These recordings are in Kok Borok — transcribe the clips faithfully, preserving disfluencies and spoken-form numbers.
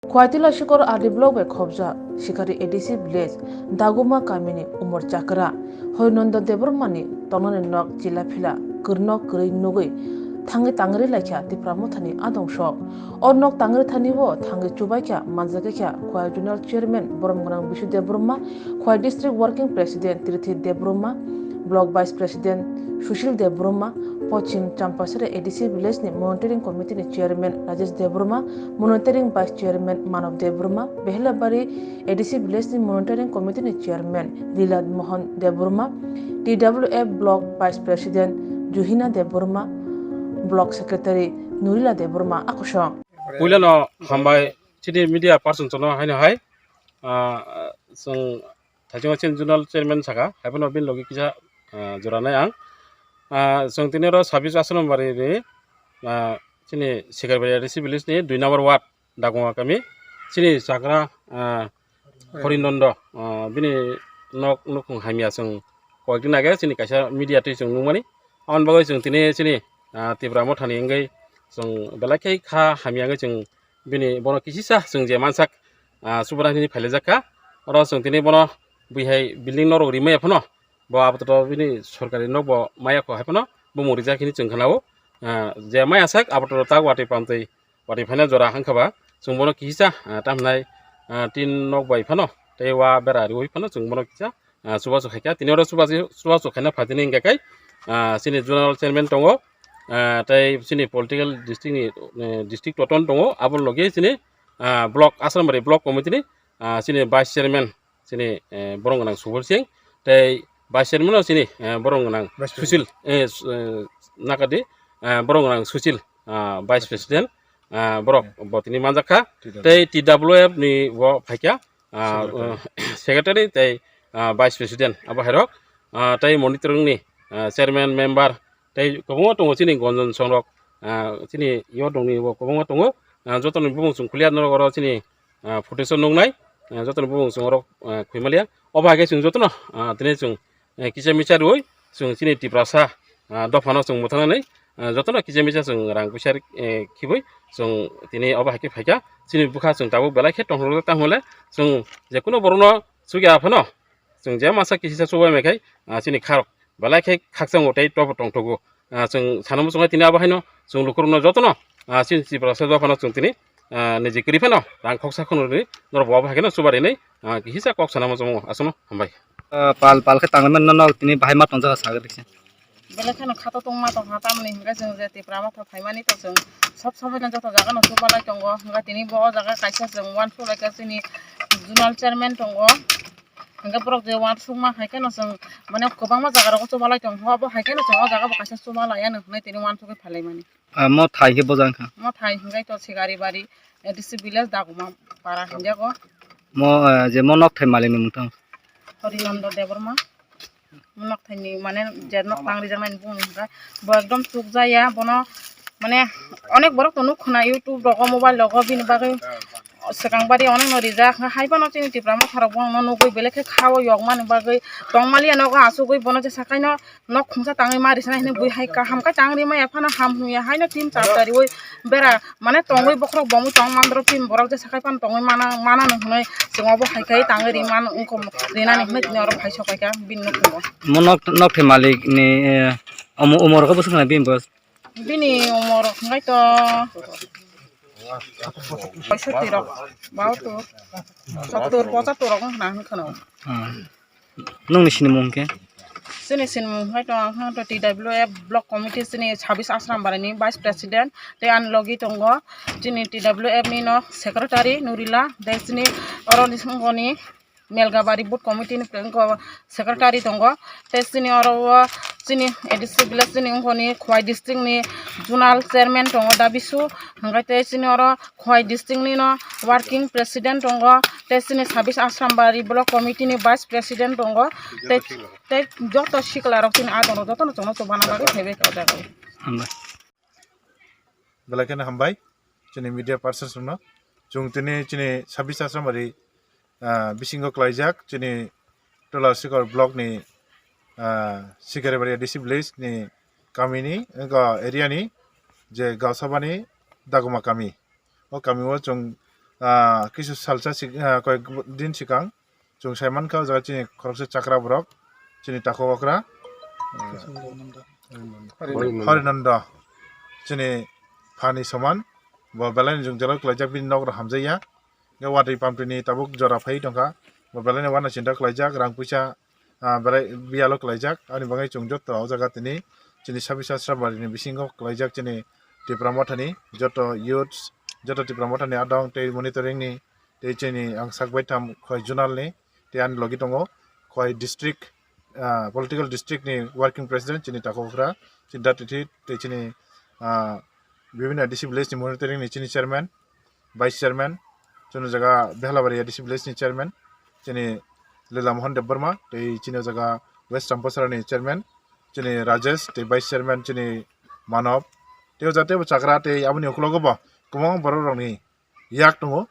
Khwaitila Sikor R D block bai khobjak Sikari A D C village Daguma kamini umor chakra Horinando Debbarmani tongnani nok chila phila kwrwino kwrwi nugwi thangwi tangri laikha Tipra Mothani adong sok. O nok tangri thani o thangwi chubaikha manjakha Khwai Zonal Chairman Borom Gwnang Bisu Debbarma, Khwai District Working President Tirithi Debbarma, Block Vice President Sushil Debbarma, Pochim Champasari A D C Village ni Monitoring Committee ni Chairman Rajesh Debbarma, Monitoring Vice Chairman Manav Debbarma, Behelabari A D C Village ni Monitoring Committee ni Chairman Lilad Mohan Debbarma, T W F Block Vice President Juhina Debbarma, Block Secretary Nurila Debbarma akusong. Puilano hambai chini media person chono haino hai, ah, chwng thaichungo chini zonal chairman saka, haiphano bini logi kisa, ah, jora nai ang. Ah, chwng tini oro sabis Asrambari ni, ah, chini Sikarbari A D C village ni dui number ward Daguma kami, chini chakra, ah, Horinondo, ah, bini nok nukhung hamya chwng koyekdin age chini kaisa media twi chwng nukmani. Aboni bagwi chwng tini chini, ah, Tipra Mothani wngwi chwng belai khe kha hamya wngwi chwng bini bono kisisa chwng je mansak, ah, Subrathani phailaijak kha. Oro chwng tini bono bwihai building norok rimaya phano bo apato bini sorkari nok bo maya kho hai phano bumung rijak hini chwng khna-o. Ah, je maya sak apato tak watwi pamtwi watwi phaina jora hangkha ba chwng bono kisisa, ah, tamhnai, ah, tin nok bai phano tei wa bera riwi phano chwng bono kisa ah, chubachu khaikha. Tini oro chubachu, chubachu khaina phatini hingkha khe, ah, chini zonal chairman tongo, ah, tei chini political district ni, eh, district toton tongo, abo logi chini, ah, block, Asrambari block committee ni, ah, chini vice chairman, chini, eh, borom gwnang Subal Singh, tei vice chairman o chini, eh, borom gwnang Vice President. Sushil, eh, su-, eh, Nakadi, eh, borom gwnang Sushil, ah, vice president, ah, borok bo tini manjak kha, T W F. Tei T W F ni bo phaikha, ah, secretary tei, ah, vice president abo hairok, ah, tei monitoring ni, ah, chairman, member tei kwbangma tongo chini Gonjon songrok, ah, chini yo tongni bo kwbangma tongo, ah, jotoni bumung chwng khulia norok oro chini, ah, photo so nuknai, ah, jotoni bumung chwng oro, ah, khwimalia. Obo hai khe chwng jotono, ah, tini chwng, eh, kisa misa rwui chwng chini Tiprasa, ah, dophano chwng mwthangnani, ah, jotono kisa misa chwng rang puisa, eh, khibui chwng tini obo hai khe phaikha. Chini bwkha chwng tabuk belai khe tongthokjak, tamo le chwng je kunu borokno chukya phano chwng je masa kisisa chubai mai khai, ah, chini kharok belai khe khakchangbo tei tobo tongthogo. Ah, chwng sana muchungo tini abo haino chwng lukurokno jotono, ah, chini Tiprasa dophano chwng tini, ah, niji kwrwi phano rang khoksa khunurwi norok bo abo hai kheno chubarinai, ah, kisa kok sana muchungo aswkno hambai. Ah, pal pal khe tangwi mano nok tini bahai ma tongjak sa kisa. Belai kheno khato tongma tongkha tamni hwnkhe chwng je Tipra Motha phaimani to chwng sob somoino joto jagano chubalai tongo hwnkhe tini bo o jaga kaisa chwng uansuk laikha chini zonal chairman tongo. Hingke borok je uansukma hai kheno chwng, mane, kwbangma jaga rogo chubalai tong kha, obo hai kheno chwng o jaga bo kaisa chubalai ya hinwi tini uansugwi phailaimani. Ah, mo thai khe bojang kha? Mo thai hingke to Sigaribari, A D C village, Daguma para hinjago. Mo, ah, je mo nok thai malik ni mung tang? Horinondo Debbarma. Mo nok thai ni, mane, je nok tang rijak nai ni bung ni hingke bo ekdom chukjaya, bono, mane, onek borok to nuk khna YouTube rogo, mobile rogo, bini bagwi swkang bari onek no rijak, hwnkhe hai phano chini Tipra Motha rok bono nugwi belai khe kha o yokmani bagwi tongmaliya nogo achugwi bono jesa khaino nok khungsa tangwi ma risa nai hinwi bui hai kaham khe tang rimaya phano ham hwnwi haino tin char tariwi bera mane tongwi bokhorok bomwi tong mandro tin borok jesa khai phano tongwi mana mana no hinwi chwng obo hai khai tangwi ri man wngkha rinani hinwi tini oro phai sok kha bini nukhungo. Mo nok nok thai malik ni, eh, omo umor khe bwswk nai bini bos? Bini umor hwnkhe to poisottir rok, bahattor, sottor, pochattor rok wngkha na hinwi kheno. Hmm. Nungni sinimung hwnkhe? Chini sinimung hwnkhe to ang hwnkhe to T W F block committee chini sabis Asrambari ni vice president tei ani logi tongo chini T W F ni no secretary Nurila tei chini oro ni songoni Melgabari booth committee ni wngkha secretary tongo, tei chini oro o chini A D C village chini wngkha ni Khowai district ni zonal chairman tongo Dabisu, hwnkhe tei chini oro Khowai district ni no working president tongo, tei chini sabis Asrambari block committee ni vice president tongo, tei, tei joto sikla rok chini adon rok joto no chwngno chubana bagwi phaibai kha o jaga o. Hambai. Belai kheno hambai chini media persons rokno. Chwng tini chini sabis Asrambari, ah, bisingo klaijak chini Tola Sikor block ni, ah, Sikaribari A D C village ni kami ni, wngkha area ni je Gausabani Daguma kami. O kami o chwng ah, kisu salsa sik-, ah, koyek din sikang chwng sai mankha o jaga chini khoroksa chakra borok, chini takhuk okra, ah, Horinanda. Horinanda, chini phani soman, bo belai ni jwngjalo kwlaijak, bini nok rok hamjakya. Hwnkhe watwi pamtwi ni tabuk jora phai tongkha, bo belai ni uanasinta kwlaijak, rang puisa, ah, belai biyalo kwlaijak. Ani bagwi chwng joto o jaga tini chini sabisa srabari ni bisingo kwlaijak chini Tipra Motha ni joto youths, joto Tipra Motha ni adong tei monitoring ni tei chini ang sak baitham khoi zonal ni tei ani logi tongo khoi district, ah, political district ni working president chini takhuk okra, chini dati tei chini, ah, bibhinno A D C village ni monitoring ni chini chairman, vice chairman, chini jaga Behlabari A D C village ni chairman, chini Lila Mohan Debbarma, tei chini jaga West Champasara ni chairman, chini Rajesh, tei vice chairman, chini Manob, tei o jaga tei bo chakra, tei aboni ukologo bo kwbangma borok rokni yak tongo,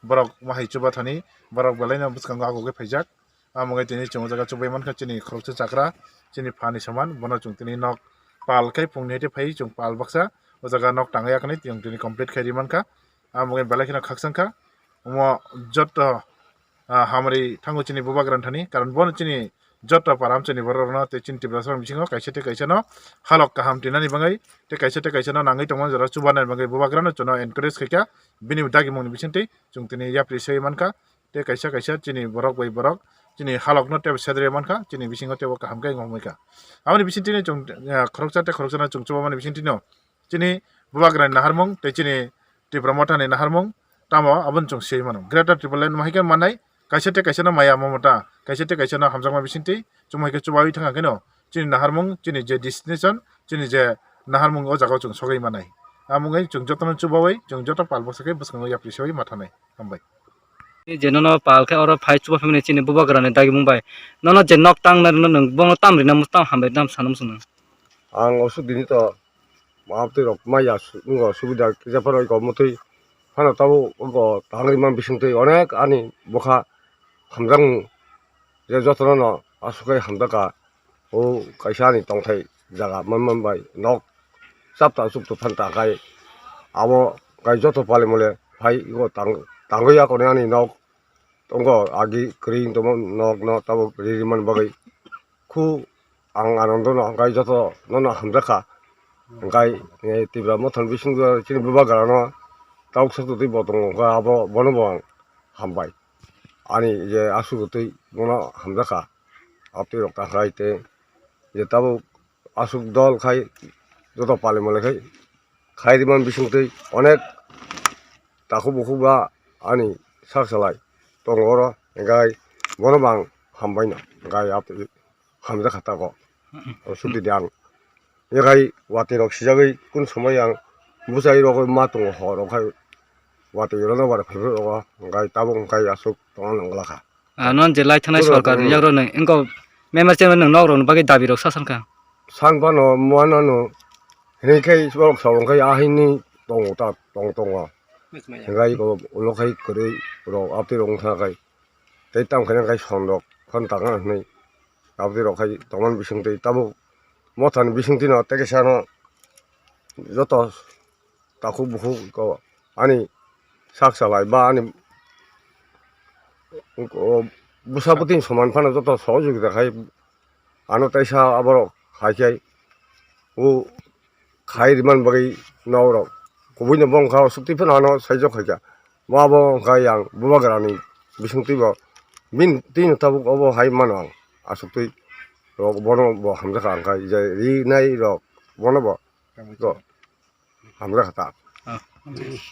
borok mahai chuba thani, borok belai no bwskango agugwi phaijak. Amo wngwi tini chwng o jaga chubai mankha chini khoroksa chakra, chini phani soman, bono chwng tini nok pal khai phungni hai phai chwng pal baksa o jaga nok tangwi yakni chwng tini complete khai ri mankha. Amo wngwi belai kheno khakchangkha. Omo joto, ah, hamari thango chini bubagra ni thani, karon bono chini joto para amchaini borok rokno tei chini Tiprasa rokni bisingo kaisa tei kaisa no halok kaham twinani bagwi tei kaisa tei kaisa no nangwi tongmani jora chubanani bagwi bubagra no chwngno encourage khaikha, bini dagimung ni bisingtwi chwng tini yapri sai mankha. Tei kaisa kaisa chini borok bai borok chini halok no tebo sedre mankha, chini bisingo tebo kaham khe wngwi kha. Aboni bisingtwi no chwng, ah, khoroksa tei khoroksa no chwng chubamani bisingtwi no chini bubagra ni naharmung tei chini Tipra Motha ni naharmung tamo aboni chwng swi mano. Greater Tipraland no hai khe manai kaisa tei kaisa no maya mamata, kaisa tei kaisa no hamjakma bisingtwi chwng hai khe chubaui thangkha kheno chini naharmung, chini je destination, chini je naharmung o jaga o chwng sogwi manai. Amo wngwi chwng jotono chubaui chwng joto pal bwsa khe bwskango yapri sogwi ma thanai. Hambai. Je nono pal khe oro phai chuba phimani chini bubagra ni dagimung bai. Nono je nok tang nai rwno nwng bono tam rina tam hambai tam sana muchung nang. Ang osuk dini to mahatwi rok maya su-, wngkha subida kisa phano wngkha mwtwi phano tabuk wngkha tangri man bisingtwi onek ani bwkha hamjakmung je jotono no aswk khe hamjakha. O kaisa ani tongthai jaga man man bai nok chapta chuktu phan ta khai abo kai joto pale mole phai ego tang tangwi yakoni ani nok tongo agi kwrwi tongmo nok no tabuk ri ri man bagwi khu ang Anando no hwnkhe joto nono hamjakha hwnkhe Tipra Mothani bisingo chini bubagra no tabuk sotwi bo tongo hwnkhe abo bono bo ang hambai ani je aswk twi bono hamjakha. Abtwi rok ta khai te je tabuk aswk dol khai joto pale mole khai khai rimani bisingtwi onek takhuk bukhuk ba ani sak salai tongo oro hwnkhe bono bo ang hambai no hwnkhe abtwi hamjakha tago. O sudi de ang. Yakhai watwi rok sijagwi kun somoi ang bwsai rogwi ma tongo hor rok khai watwi rok no bar phaibrwi rogo hwnkhe tabuk hwnkhe aswk tongna nangla kha. Ah, non je lai thanai Boro sorkar ni boro. Yak rok nang engko member chairman nang nok rok ni bagwi dabi rok sa sankha. Sang phano muano no hinwi khai borok sa wngkhai ahini tongo ta tong tongo. Hingai ko ulo khai kwrwi rok abtwi rok wngkha khai. Tei tamo khe khai son rok phano tangna hinwi abtwi rok khai tongmani bisingtwi tabuk Mothani bisingtwi no tei kaisa no joto takhuk bukhuk ko ani sak salai ba ani o bwsa bwtwi soman phano joto sohojogita khai ano teisa aborok hai khe o khai rimani bagwi nok rok kubui no bongkha o suktwi phano ano saijak khaikha bo abo wngkha yang bubagra ni bisingtwi bo bini twi no tabuk obo hai mano ang aswktwi rok bono bo hamjakha ang kha je rinai rok bono bo hamjakha ta.